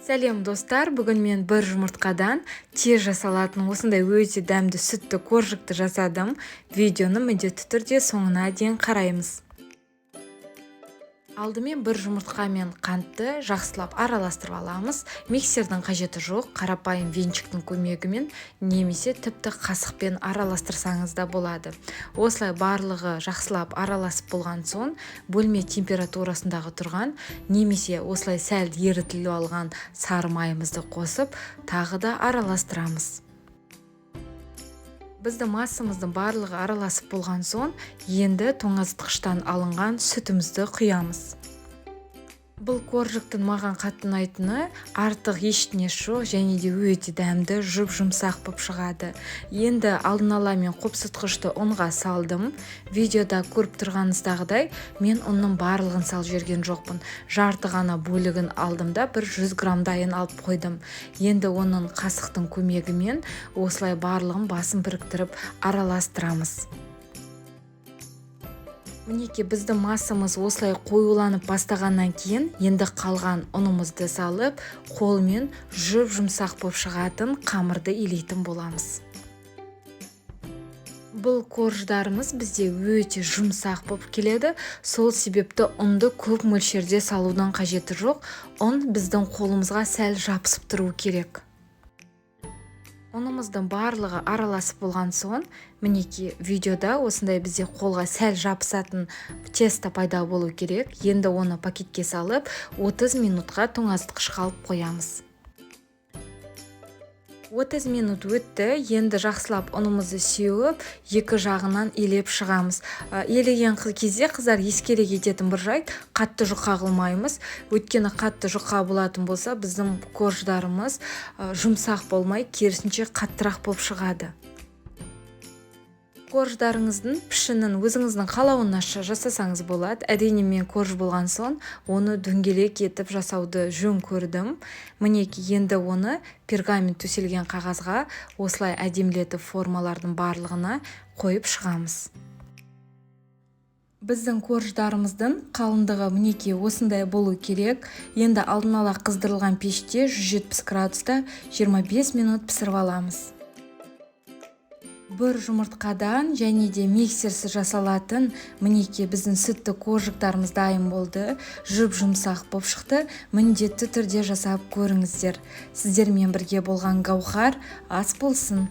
Сәлем, достар! Бүгін мен бір жұмыртқадан тез жасалатын осындай өте дәмді сүтті коржикті жасадым. Видеоны міндетті түрде соңына дейін қараймыз. Алдымен бір жұмыртқа мен қантты жақсылап араластырып аламыз. Миксердің қажеті жоқ, қарапайым венчиктің көмегімен немесе тіпті қасықпен араластырсаңыз да болады. Осылай барлығы жақсылап араласып болған соң, бөлме температурасындағы тұрған немесе осылай сәл ерітіліп алған сары майымызды қосып, тағы да араластырамыз. Біздің массамыздың барлығы араласып болған соң, енді тоңазытқыштан алынған сүтімізді құямыз. Бұл коржиктің маған қатты ұнайтыны, артық ештеңесі жоқ және де өте дәмді, жұп жұмсақ болып шығады. Енді алдын ала мен қопсытқышты ұнға салдым. Видеода көріп тұрғаныңыздағыдай, мен ұнның барлығын салып жіберген жоқпын, жарты ғана бөлігін алдым да, бір 100 граммдайын алып қойдым. Енді оның қасықтың көмегімен осылай барлығын басын біріктіріп араластырамыз. Мінекей, біздің массамыз осылай қоюланып бастағаннан кейін, енді қалған ұнымызды салып, қолмен жұп жұмсақ болып шығатын қамырды илейтін боламыз. Бұл корждарымыз бізде өте жұмсақ болып келеді. Сол себепті ұнды көп мөлшерде салудың қажеті жоқ. Ұн біздің қолымызға сәл жабысып тұру керек. Ұнымыздың барлығы араласып болған соң, мінекей, видеода осындай бізде қолға сәл жабысатын тесто пайда болу керек. Енді оны пакетке салып, 30 минутқа тоңазытқышқа алып қоямыз. 30 минут өтті. Енді жақсылап ұнымызды сеуіп, екі жағынан илеп шығамыз. Илеген кезде, қыздар, ескере кететін бір жайт: қатты жұқа қылмаймыз. Өйткені қатты жұқа болатын болса, біздің корждарымыз жұмсақ болмай, керісінше қаттырақ болып шығады. Корждарыңыздың пішінін өзіңіздің қалауынша жасасаңыз болады. Әрине, мен корж болған соң, оны дөңгелек етіп жасауды жөн көрдім. Мінекей, енді оны пергамент төселген қағазға осылай әдемілетіп, формалардың барлығына қойып шығамыз. Біздің корждарымыздың қалыңдығы, мінекей, осындай болу керек. Енді алдын ала қыздырылған пеште 170 градуста 25 минут пісіріп аламыз. Бір жұмыртқадан және де миксерсіз жасалатын, мінекей, біздің сүтті коржиктарымыз дайын болды. Жұп жұмсақ болып шықты. Міндетті түрде жасап көріңіздер. Сіздермен бірге болған Гаухар. Ас болсын!